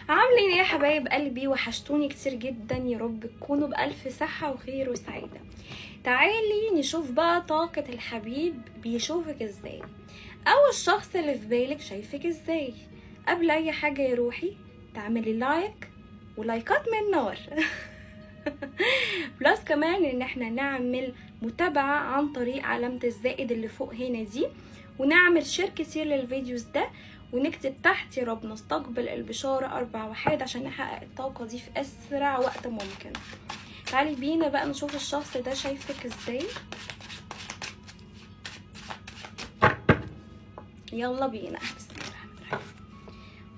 عاملين ايه يا حبايب قلبي؟ وحشتوني كتير جدا، يا رب تكونوا بألف صحة وخير وسعادة. تعالي نشوف بقى طاقة الحبيب بيشوفك ازاي، او الشخص اللي في بالك شايفك ازاي. قبل اي حاجة يا روحي تعملي like ولايكات من نار plus كمان ان احنا نعمل متابعة عن طريق علامة الزائد اللي فوق هنا دي، ونعمل share كتير لل videos ده، ونكتب تحت يا رب نستقبل البشارة 4 وحيد عشان نحقق الطاقة دي في أسرع وقت ممكن. تعالي بينا بقى نشوف الشخص ده شايفك ازاي. يلا بينا، بسم الله الرحمن الرحيم.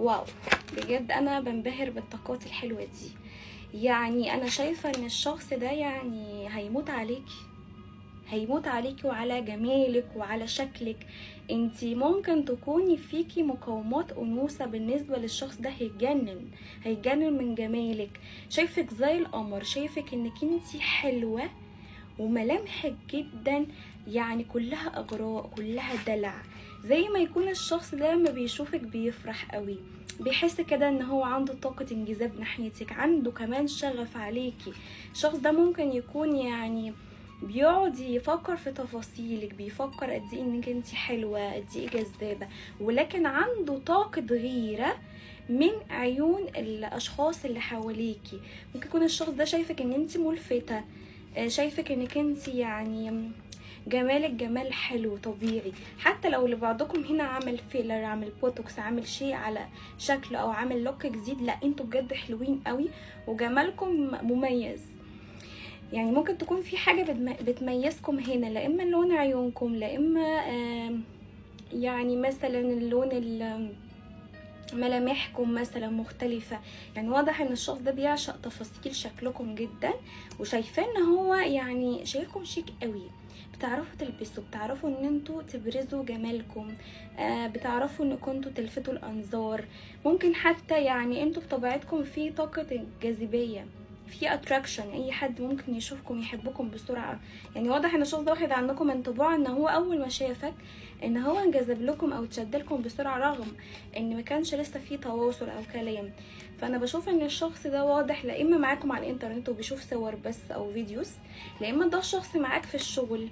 wow، بجد أنا بنبهر بالطاقات الحلوة دي. يعني أنا شايفة إن الشخص ده يعني هيموت عليكي، هيموت عليكي وعلى جمالك وعلى شكلك. انتي ممكن تكوني فيكي مقاومات انوثه بالنسبة للشخص ده، هيتجنن، هيتجنن من جمالك. شايفك زي القمر، شايفك انك انتي حلوة وملامحك جدا يعني كلها اغراء، كلها دلع. زي ما يكون الشخص ده لما بيشوفك بيفرح قوي، بيحس كده ان هو عنده طاقة انجذاب ناحيتك، عنده كمان شغف عليكي. الشخص ده ممكن يكون يعني بيقعد يفكر في تفاصيلك، بيفكر قد ايه انك انت حلوة، قد ايه جذابة، ولكن عنده طاقة غيره من عيون الاشخاص اللي حواليكي. ممكن يكون الشخص ده شايفك ان انت ملفته، شايفك انك انت يعني جمالك جمال حلو طبيعي. حتى لو لبعضكم هنا عامل filler، عامل بوتوكس، عامل شيء على شكله، او عامل look جديد، لا انتوا بجد حلوين قوي وجمالكم مميز. يعني ممكن تكون في حاجة بتميزكم هنا، لا اما لون عيونكم، لا اما يعني مثلا اللون ملامحكم مثلا مختلفة. يعني واضح ان الشخص ده بيعشق تفاصيل شكلكم جدا، وشايفاه ان هو يعني شايفكم شيك قوي، بتعرفوا تلبسوا، بتعرفوا ان انتوا تبرزوا جمالكم، بتعرفوا ان كنتوا تلفتوا الانظار. ممكن حتى يعني انتوا بطبيعتكم في طاقة الجاذبية، في attraction، اي حد ممكن يشوفكم يحبكم بسرعة. يعني واضح ان الشخص ده واخد عنكم انطباع ان هو اول ما شافك ان هو انجذب لكم او اتشد لكم بسرعة، رغم ان ما كانش لسه في تواصل او كلام. فانا بشوف ان الشخص ده واضح لا اما معاكم على الانترنت وبيشوف صور بس او videos، لا اما ده شخص معاك في الشغل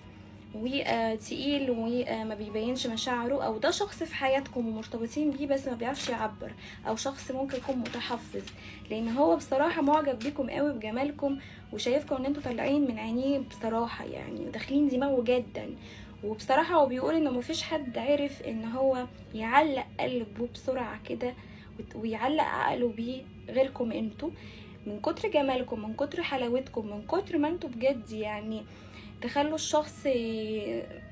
وتقيل وما بيبينش مشاعره، او ده شخص في حياتكم ومرتبطين بيه بس ما بيعرفش يعبر، او شخص ممكن يكون متحفظ، لان هو بصراحة معجب بيكم قوي بجمالكم، وشايفكم ان انتوا طالعين من عينيه بصراحة، يعني داخلين دماغه جدا. وبصراحة هو بيقول انه مفيش حد عرف ان هو يعلق قلبه بسرعة كده ويعلق عقله بيه غيركم انتوا، من كتر جمالكم، من كتر حلاوتكم، من كتر ما انتوا بجد يعني تخلوا الشخص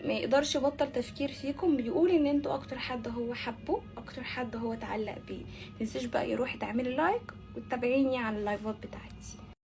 ما يقدرش يبطل تفكير فيكم. بيقول ان انتوا اكتر حد هو حبه، اكتر حد هو اتعلق بيه. متنسيش بقى يروحي تعملي like وتتابعيني على اللايفات بتاعتي.